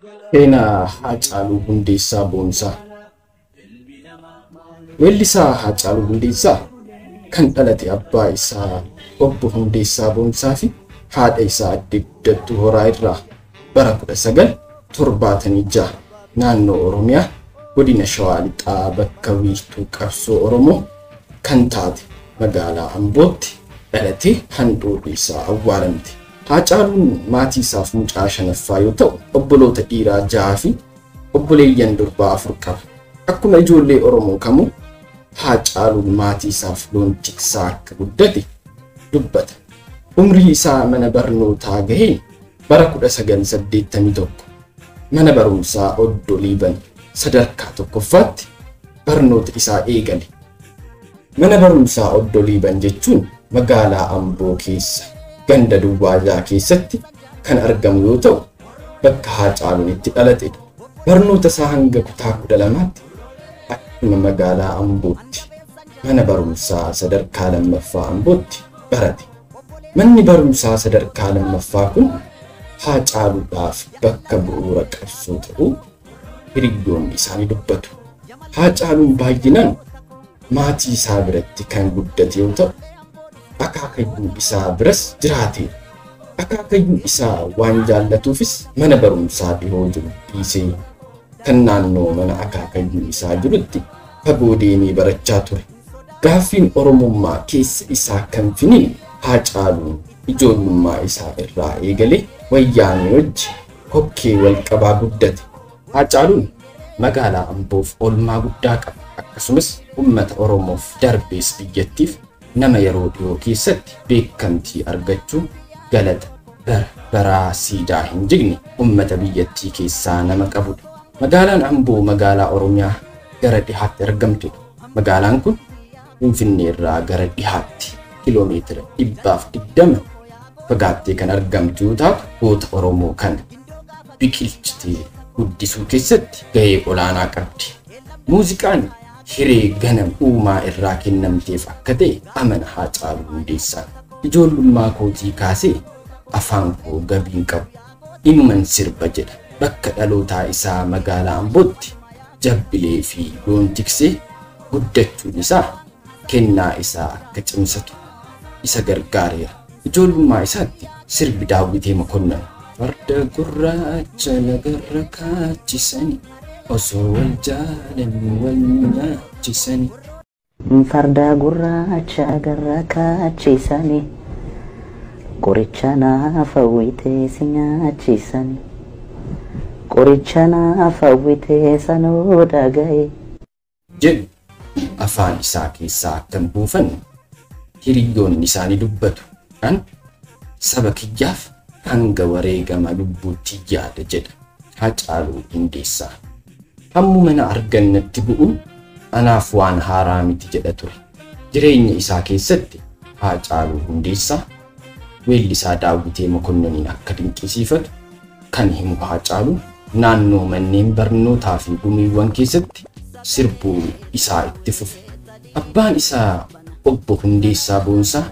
Seenaa Haacaaluu Hundeessaa Boonsaa. Weellisaa Haacaaluu Hundeessaa kan dhalate abbaa isaa Obbo Hundeessaa Boonsaa fi haadha isaa Aadde Guddattuu Horaa irraa bara 1976 naannoo Oromiyaa godina Shawaa Lixaa bakka wiirtuu qabsoo Oromoo kan taate magaalaa Ambootti dhalatee handhuurri isaa awwaalamte. Haacaaluun maatii isaaf mucaa shanaffaa yoo ta'u, obboloota dhiiraa 6 fi obboleeyyan durbaa 4 qaba. Akkuma ijoollee Oromoo kamuu Haacaaluun maatii isaaf loon tiksaa akka guddate dubbata. Umrii isaa mana barnootaa gaheen bara 1981 mana barumsaa Oddoo Liiban sadarkaa tokkoffaatti barnoota isaa eegale. Mana barumsaa Oddoo Liiban jechuun magaalaa Amboo keessa ganda Duwwaajaa keessatti kan argamu yoo ta'u, bakka Haacaaluun itti dhalatedha. Barnoota isaa hanga kutaa 12tti akkuma magaalaa Ambootti mana barumsaa sadarkaa lammaffaa Ambootti barate. Manni barumsaa sadarkaa lammaffaa kun Haacaaluudhaaf bakka bu'uura qabsoo ta'uu hiriyoonni isaanii dubbatu. Haacaaluun baay'inaan maatii isaa biratti kan guddate yoo ta'u, akaakayyuu isaa biras jiraateera. Akaakayyuu isaa waan jaallatuufis mana barumsaa dhihoo jiru dhiisee kan naannoo mana akaakayyuu isaa jirutti fagoo deemee barachaa ture. Gaaffiin Oromummaa keessa isaa kan finiin Haacaaluun ijoollummaa isaa irraa eegalee wayyaanee wajji kokkee wal qabaa guddate. Haacaaluun magaalaa Amboof oolmaa guddaa qaba. Akkasumas uummata Oromoof darbees biyyattiif nama yeroo dhiyoo keessatti beekamtii argachuu galata bara baraa siidaa hin jigne uummata biyyattii keessaa nama qabudha. Magaalaan Amboo magaalaa Oromiyaa gara dhihaatti argamtudha. Magaalaan kun Finfinnee irraa gara dhihaatti kiiloomeetira 120 fagaattee kan argamtu yoo taatu, goota Oromoo kana biqilchitee guddisuu keessatti gahee olaanaa qabdi. Muuziqaan hiree ganam uumaa irraa kennamteef akka ta'e amana Haacaaluu Hundeessaa. Ijoollummaa kootii kaasee afaan koo gabiin qabu inuman sirba jedha. Bakka dhalootaa isaa magaalaa Ambootti jabbilee fi loon tiksee guddachuun isaa kennaa isaa akka cimsatu isa gargaareera. Ijoollummaa isaatti sirbi Daawwitee Mokonnon farda gurraacha lagarra kaachisani osoo wal jaalannu wal nyaachisani. Farda gurraacha agarra kaachisani qoricha naaf hawwitee si nyaachisani qoricha naaf hawwitee sanuu dhagaye. Jedhu afaan isaa keessaa akka hin buufanne hiriyoonni isaanii dubbatu. An saba kiyyaaf hanga wareegama lubbuutti yaada jedha Haacaaluu Hundeessaa. Hammuma na argannatti bu'uun anaaf waan haaraa miti jedha ture. Jireenya isaa keessatti Haacaaluu Hundeessaa weellisaa Daawwitee Mokonnoniin akka dinqisiifatu kan himu Haacaaluun naannoo manneen barnootaa fi gumiiwwan keessatti sirbuu isaa itti fufe. Abbaan isaa Obbo Hundeessaa Boonsaa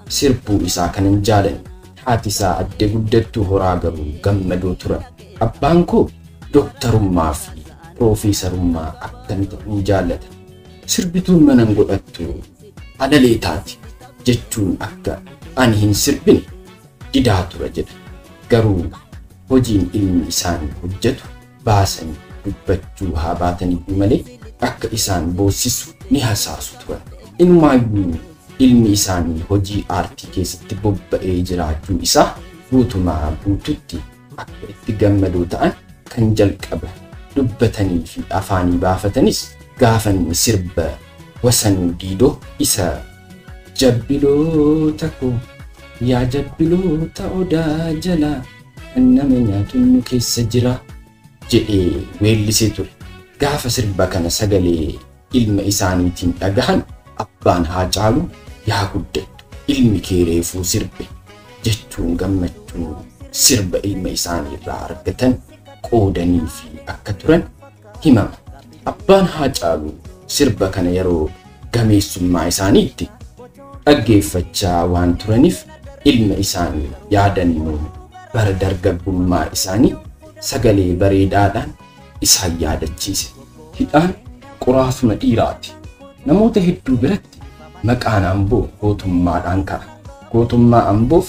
sirbuu isaa kan hin jaalanne, haati isaa Aadde Guddattuu Horaa garuu gammadoo turan. Abbaan koo dooktarummaa fi piroofeesarummaa akkan ta'u hin jaallata. Sirbituun mana hin godhattu alalee taati jechuun akka ani hin sirbine didaa tura jedha. Garuu hojiin ilmi isaanii hojjetu baasanii dubbachuu haa baataniyyuu malee akka isaan boossisu ni hasaasu turan. Inumaayyuu ilmi isaanii hojii aartii keessatti bobba'ee jiraachuu isaa guutumaa guututti akka itti gammadoo ta'an kan jalqaba dubbatanii fi afaanii baafatanis gaafanni sirba Wasanuu Diidoo isa jabbiloota koo yaa jabbiloota odaa jalaa kan nama nyaatu nu keessa jira jedhee weellisee ture. Gaafa sirba kana sagalee ilma isaaniitiin dhagahan abbaan Haacaaluu yaa guddattu ilmi kee reefuu sirbe jechuun gammachuu sirba ilma isaanii irraa argatan qoodanii fi akka turan himama. Abbaan Haacaaluu sirba kana yeroo gameessummaa isaaniitti dhaggeeffachaa waan turaniif ilma isaanii yaadannoo bara dargaggummaa isaanii sagalee bareedaadhaan isaan yaadachiise. Hidhaan qoraasuma dhiiraati. Namoota hedduu biratti maqaan Amboo gootummaadhaan ka'a. Gootummaa Amboof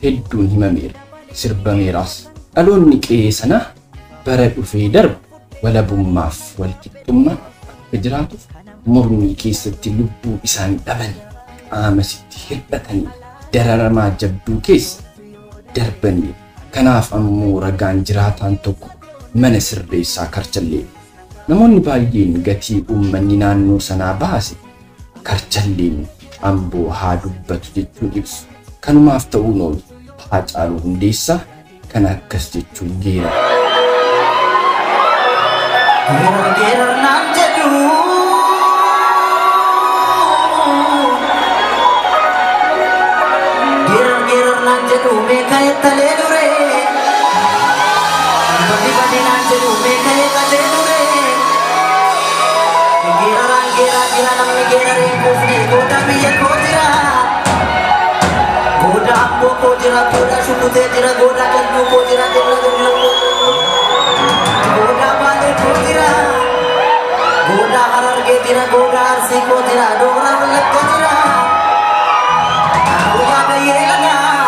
hedduun himameera, sirbameeraas. Dhaloonni qe'ee sanaa bara dhufee darbu walabummaaf walqixxummaan akka jiraatuuf mormii keessatti lubbuu isaanii dhaban, qaama sitti hir'atanii dararamaa jabduu keessa darbanii. Kanaaf ammoo ragaan jiraataan tokko mana sirreessaa Karchallee. Namoonni baay'een gatii uummanni naannoo sanaa baase Karchalleen Amboo haa dubbatu jechuun ibsu. Kanumaaf ta'uun oolu Haacaaluu Hundeessaa kan akkas jechuun geera. Geerar naan jedhu geerar geerar naan jedhu meeqa ettalee dure badii badii naan jedhu meeqa ettalee dure geeraraan geeraa jira namni geerareen kuufne goota biyya koo jira goota Amboo koo jira goota Shukutee jira goota Jalduu koo jira jira jira goota Baalee koo jira goota Harargee jira goota Arsii koo jira Dooraa Wallagga jira guyyaa bayyee lagaa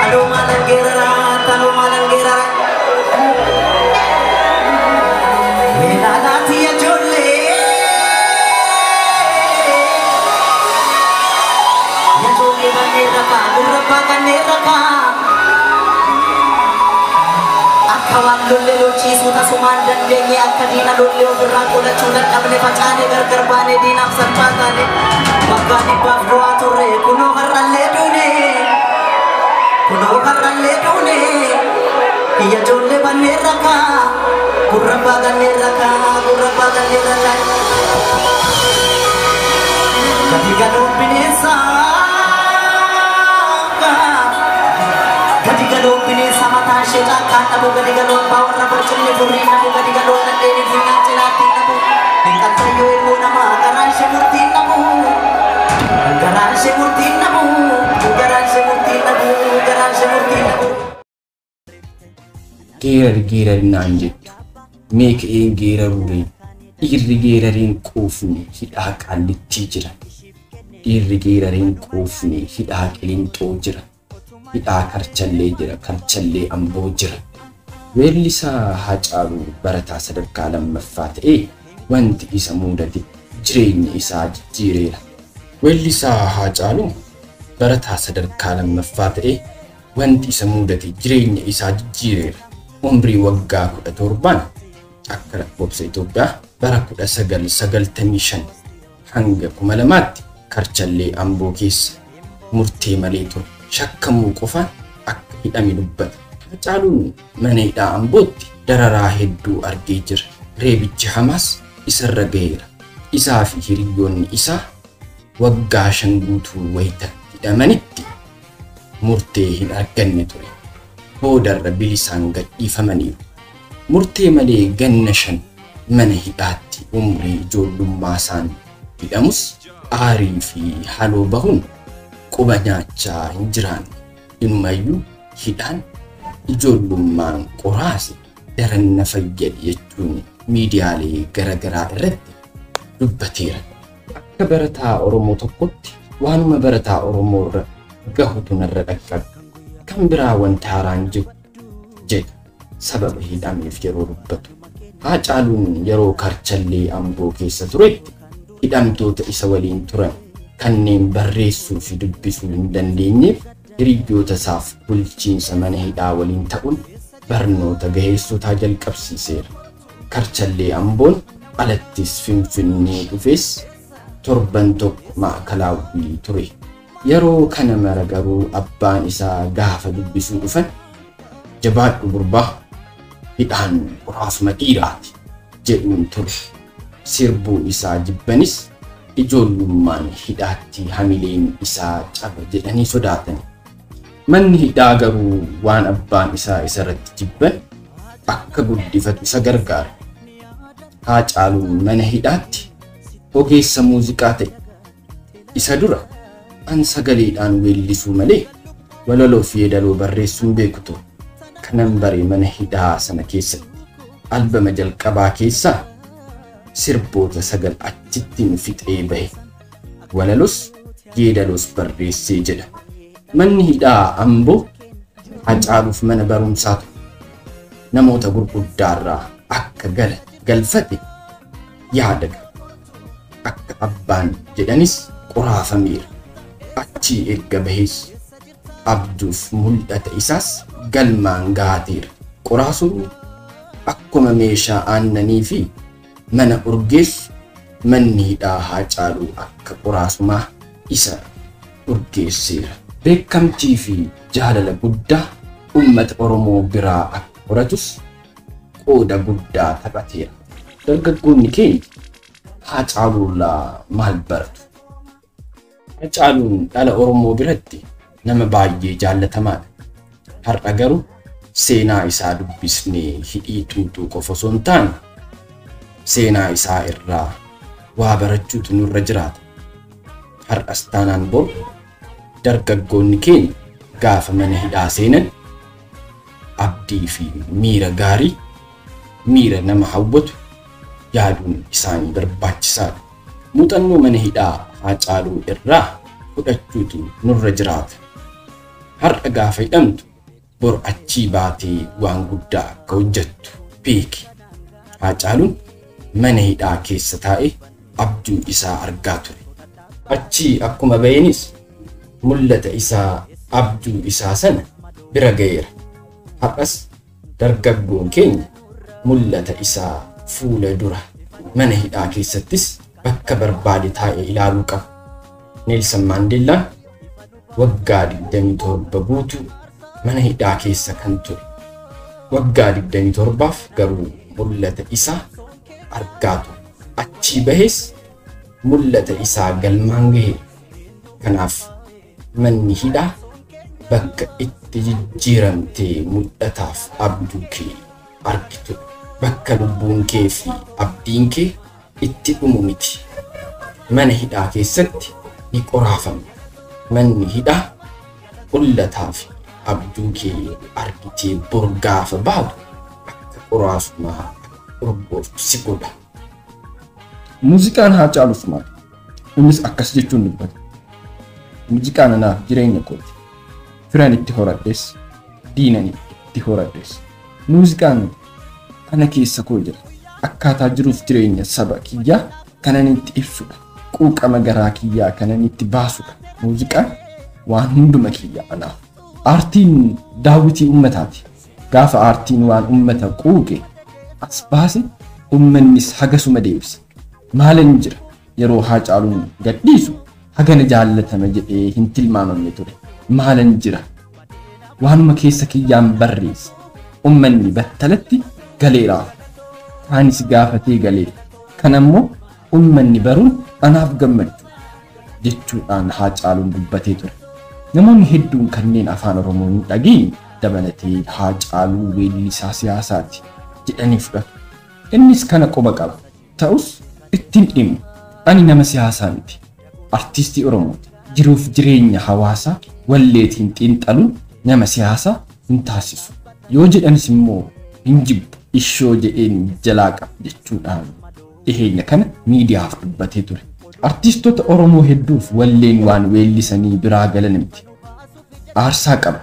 adoo maalan geeraraa tanoo maalan geeraraa meelaalaati ijoollee ijoollee manneen rakaa gurrabbaa kanneen rakaa akka waan lollee lolchiisuu tasumaan dandeenye akka diina lollee ofirraa qolachuu dadhabne facaane gargar baane diinaaf salphaa taane waggaa dhibbaaf du'aa turre kunoo har'allee duune kunoo har'allee duune iyya ijoollee manneen rakaa gurrabbaa kanneen rakaa gurrabbaa kanneen rakaa gadi galoon bineensaa gadi galoon bineensa mataa ishee caakkaan dhabu gadi galoon abbaa warra barcumni furrii dhabu gadi galoon nadheen funyaan cinaatti dhabu hin qaxxayyoo ilmoo namaa garaan ishee murtiin dhabu garaan ishee murtiin dhabu garaan ishee murtiin dhabu garaan ishee murtiin dhabu. Geerari geerari naan jettu mee ka'een geeraruuree dhiirri geerareen quufne hidhaa Qaallittii jira. Dhiirri geerareen quufne hidhaa Qilinxoo jira. Hidhaa Karchallee jira, Karchallee Amboo jira. Weellisaa Haacaaluu barataa sadarkaa lammaffaa ta'ee wanti isa mudate jireenya isaa jijjiireera. Weellisaa Haacaaluu barataa sadarkaa lammaffaa ta'ee wanti isa mudate jireenya isaa jijjiireera. Umrii waggaa 17 akka lakkoofsa Itoophiyaa bara 1995 hanga 2000tti Karchallee Amboo keessa murtee malee ture. Shakkamuu qofaan akka hidhame dubbata. Haacaaluun mana hidhaa Ambootti dararaa hedduu argee jira. Reebichi hamaas isarra gaheera. Isaa fi hiriyoonni isaa waggaa 5 guutuu wayita hidhamanitti murtee hin arganne ture. Boodarra bilisaan gadhiifamaniiru. Murtee malee ganna 5 mana hidhaatti umrii ijoollummaa isaan hidhamus aarii fi haloo bahuun quba nyaachaa hin jiraanne. Inumayyuu hidhaan ijoollummaan qoraase daran na fayyade jechuun miidiyaalee garaagaraa irratti dubbateera. Akka barataa Oromoo tokkotti waanuma barataa Oromoo irra gahutu narra dhaqqabe. Kan biraa wanta haaraan jiru jedha sababa hidhameef yeroo dubbatu. Haacaaluun yeroo Karchallee Amboo keessa turetti hidhamtoota isa waliin turan kanneen barreessuu fi dubbisuu hin dandeenyeef hiriyoota isaaf bulchiinsa mana hidhaa waliin ta'uun barnoota gaheessotaa jalqabsiiseera. Karchallee Amboon alattis Finfinnee dhufes torban tokko maakalaawwii ture. Yeroo kana mara garuu abbaan isaa gaafa dubbisuu dhufan jabaadhu gurbaa hidhaan qoraasuma dhiiraati jedhuun ture. Sirbuu isaa jibbanis ijoollummaan hidhaatti hamileen isaa caba jedhanii sodaatan. Manni hidhaa garuu waan abbaan isaa isarratti jibban akka guddifatu isa gargaara. Haacaaluun mana hidhaatti ogeessa muuziqaa ta'e. Isa dura an sagaleedhaan weellisuu malee walaloo fi yeedaloo barreessuun beeku ture. Kanan bare mana hidhaa sana keessatti. Albama jalqabaa keessaa sirboota 9 achittiin fixee bahe. Walalus yeedalus barreessee jedha. Manni hidhaa Amboo Hacaaluuf mana barumsaa ture. Namoota gurguddaarraa akka galfate yaada qaba. Akka abbaan jedhanis qoraafameera. Achii erga bahees abjuuf mul'ata isaas galmaan gaateera. Qoraasuun akkuma meeshaa aannanii fi mana urgeessu manni hidhaa Haacaaluu akka qoraasumaa isa urgeesseera. Beekamtii fi jaalala guddaa uummata Oromoo biraa akka horatus qooda guddaa taphateera. Dargaggoonni keenya Haacaaluurraa maal baratu? Haacaaluun dhala Oromoo biratti nama baay'ee jaallatamaadha. Har'a garuu seenaa isaa dubbisnee hidhii xuuxuu qofa osoo hin taane seenaa isaa irraa waa barachuutu nurra jiraata. Har'as taanaan boru dargaggoonni keenya gaafa mana hidhaa seenan abdii fi miira gaarii, miira nama hawwatu yaaduun isaanii barbaachisaadha. Muuxannoo mana hidhaa Haacaaluu irraa fudhachuutu nurra jiraata. Har'a gaafa hidhamtu bor achii baatee waan guddaa akka hojjettu beeki. Haacaaluun mana hidhaa keessa taa'ee abjuu isaa argaa ture. Achii akkuma baheenis mul'ata isaa abjuu isaa sana bira ga'eera. Har'as dargaggoon keenya mul'ata isaa fuula dura mana hidhaa keessattis bakka barbaade taa'ee ilaaluu qaba. Neelsan Maandeellaan waggaa 27 guutuu mana hidhaa keessa kan ture. Waggaa 27 garuu mul'ata isaa argaa ture. Achii bahees mul'ata isaa galmaan gahe. Kanaaf manni hidhaa bakka itti jijjiiramtee mul'ataaf abjuu kee argitudha. Bakka lubbuun kee fi abdiin kee itti dhumu miti. Mana hidhaa keessatti ni qoraafamna. Manni hidhaa mul'ataa fi abjuu kee argitee bor gaafa baatu akka qoraasumaa urgooftu si godha. Muuziqaan Haacaaluuf maali? Innis akkas jechuun dubbata. Muuziqaan anaaf jireenya kooti. Firan itti horadhes, diinan itti horadhes. Muuziqaan ana keessa koo jira. Akkaataa jiruuf jireenya saba kiyyaa kanan itti ibsudha. Quuqama garaa kiyyaa kanan itti baasudha. Muuziqaan waan hunduma kiyyaa anaaf. Aartiin daawwitii uummataati. Gaafa aartiin waan uummata quuqe as baase uummannis hagasuma deebisa. Maalan jira yeroo Haacaaluun gadhiisu hagana jaallatama jedhee hin tilmaamamne ture. Maalan jira waanuma keessa kiyyaan barreesse. Uummanni battalatti galeeraaf. Kaanis gaafatee galeera. Kanammoo uummanni baruun anaaf gammachuu jechuudhaan Haacaaluun dubbatee ture. Namoonni hedduun kanneen afaan Oromoo hin dhageenye dabalatee Haacaaluu weellisaa siyaasaati jedhanii fudhatu. Innis kana quba qaba. Ta'us ittiin dhimmu. Ani nama siyaasaa miti. Artiistii Oromooti. Jiruuf jireenya hawaasaa walleetiin xiinxaluun nama siyaasaa hin taasisu. Yoo jedhanis immoo hin jibbu. Ishoo jedheen jalaa qaba jechuudhaan dhiheenya kana miidiyaaf dubbatee ture. Artiistoota Oromoo hedduuf walleen waan weellisanii biraa galan miti. Aarsaa qaba.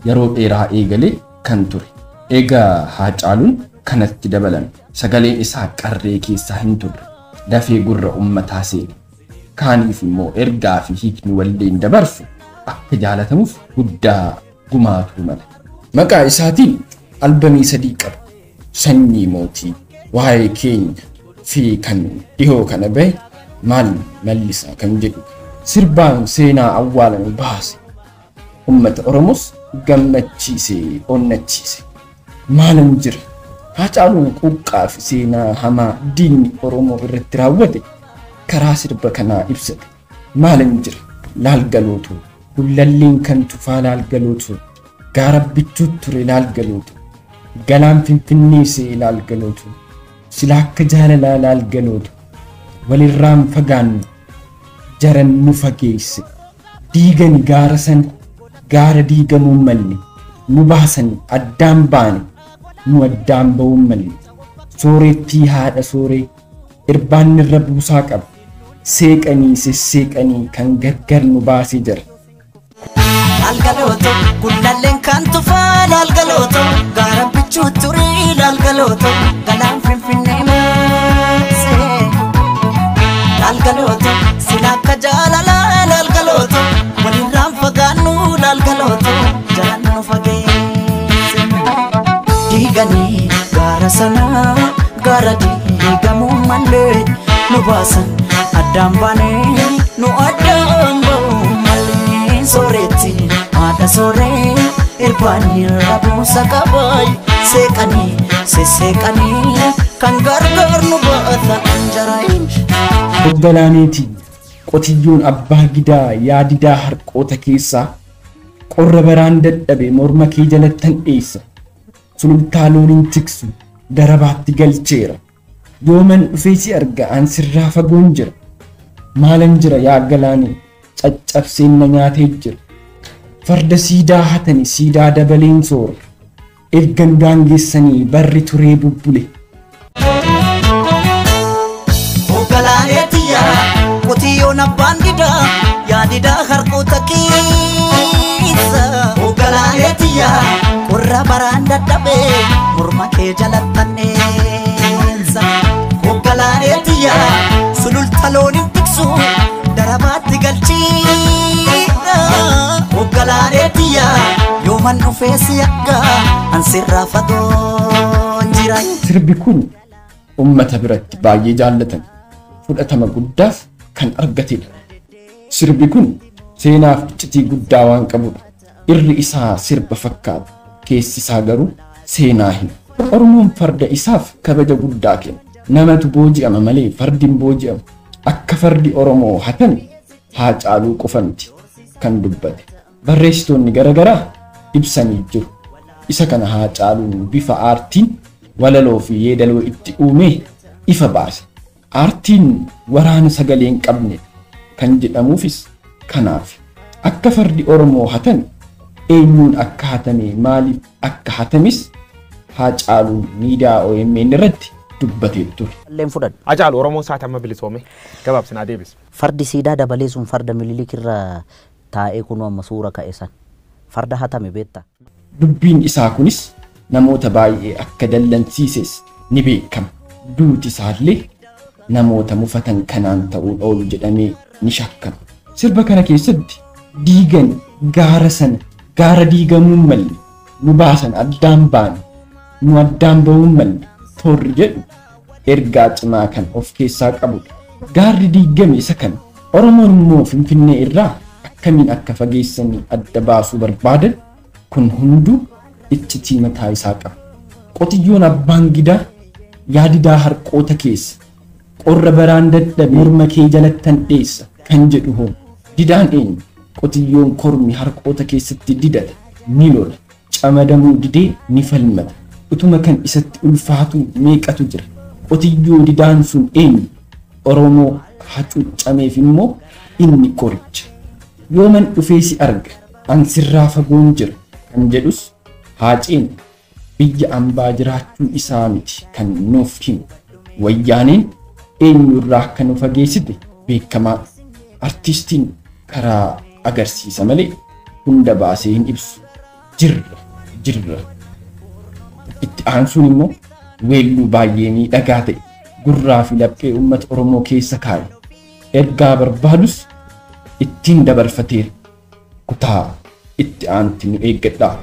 Yeroo dheeraa eegalee kan ture. Egaa Haacaaluun kanatti dabalame. Sagaleen isaa qarree keessaa hin turre. Dafee gurra uummataa seene. Kaaniif immoo ergaa fi hiikni walleen dabarsu akka jaalatamuuf guddaa gumaatuu mala. Maqaa isaatiin albamii 3 qaba. Sanyii mootii, waa'ee keenya fi kan dhihoo kana bahe maal mallisaa kan jedhu sirbaan seenaa awwaalame baase. Uummata Oromoos gammachiise, onnachiise. Maalan jira? Haacaaluun quuqqaa fi seenaa hamaa diinni Oromoo irratti raawwate karaa sirba kanaa ibsate. Maalan jira? Laalgalootu, gullalleen kan tufaa laalgalootu, gaara bichuu ture laalgalootu, galaan finfinneesee laalgalootu, sila akka jaalalaa laalgalootu, walirraan fagaannu jaran nu fageesse, diigani gaara sana, gaara diigamuun malle, Nu baasanii addaan baane, nu addaan ba'uun malle. Soorettii haadha sooree irbaan irra buusaa qaba. Seeqanii sesseeqanii kan gargar nu baasee jira. Laalgalooto gullalleen kan tufaa laalgalooto gaara bichuu turii laalgalooto galaan finfinnee maasee. Laalgalooto sila akka jaalalaa laalgalooto walirraan fagaannu laalgalooto jalaan nu fageesse. Diiganii gaara sanaa gaara diigamuu malee nu baasan addaan baanee nu addaan ba'uu malee. Sooretti haadha sooree irbaanii rabuusa qabaay seeqanii sesseeqanii kan gargaar nu baata anjaraayin. Hogganaaneetii qotiyyoon abbaa gidaa yaadidaa harqoota keessaa qorra baraan dadhabe morma kee jalattan dheessa. Sulultaa looniin tiksu darabaatti galcheera. Yooman dhufee si arga an sirraa fagoon jira. Maalan jira yaa galaanee caccabseen na nyaatee jira. Farda siidaa hatani siidaa dabaleen soora. Erga nu daangeessanii barri turee bubbule. Hogganaaneetiyyaa qotiyyoon abbaan didaa yaadidaa harqoota keessa. Hogganaaneetiyyaa qorra baraan dadhabee morma kee jalattanneessa. Hogganaaneetiyyaa sululta looniin tiksu darabaatti galchiidha. Hogganaaneetiyyaa yooman dhufee si akka an sirraa fagoon jira. Sirbi kun uummata biratti baay'ee jaallatame. Fudhatama guddaaf kan argatedha. Sirbi kun seenaaf iccitii guddaa waan qabudha. Irri isaa sirba fakkaata. Keessi isaa garuu seenaa hima. Oromoon farda isaaf kabaja guddaa kenna. Namatu booji'ama malee fardi hin booji'amu. Akka fardi Oromoo hatame Haacaaluu qofa miti kan dubbate. Barreessitoonni garaagaraa ibsanii jiru. Isa kana Haacaaluun bifa aartiin walaloo fi yeedaloo itti uumee ifa baase. Aartiin waraana sagalee hin qabne kan jedhamuufis kanaaf. Akka fardi Oromoo hatame eenyuun akka hatame maaliif akka hatames Haacaaluun miidiyaa OMN irratti dubbatee ture. Illeen fudhadhu. Hacaalu Oromoon saati amma bilisoome gabaabsinaa deebis. Fardi siidaa dabalee sun farda Minilik irra taa'ee kunoo amma suura ka'e san. Farda hatame beektaa? Dubbiin isaa kunis namoota baay'ee akka dallansiises ni beekama. Duuti isaallee namoota mufatan kanaan ta'uun oolu jedhamee ni shakkama. Sirba kana keessatti diigan gaara sana gaara diigamuun malle nu baasan addaan baane nu addaan ba'uun malle toorri jedhu ergaa cimaa kan of keessaa qabudha. Gaarri diigame isa kana. Oromoon immoo Finfinnee irraa akkamiin akka fageessanii adda baasuu barbaadan kun hunduu iccitii mataa isaa qaba. Qotiyyoon abbaan gidaa yaadidaa harqoota keessa qorra baraan dadhabe morma kee jalattan dheessa kan jedhu hoo didaan eenyu? Qotiyyoon kormi harqoota keessatti didata ni lola. Camadamuu didee ni falmata. Utuma kan isatti ulfaatu meeqatu jira? Qotiyyoo didaan sun eenyu? Oromoo hacuuccameef immoo inni qoricha. Yooman dhufee si arga an sirraa fagoon jira kan jedhus Haaceen biyya ambaa jiraachuu isaa miti kan nuuf himu. Wayyaaneen eenyurraa akka nu fageessite beekamaa. Artistiin karaa agarsiisa malee hunda baasee hin ibsu. Jirra jirra. Itti aansuun immoo weelluu baay'ee miidhagaa ta'e gurraa fi laphee uummata Oromoo keessa kaa'e. Ergaa barbaadus ittiin dabarfateera. Kutaa itti aanti nu eeggadhaa.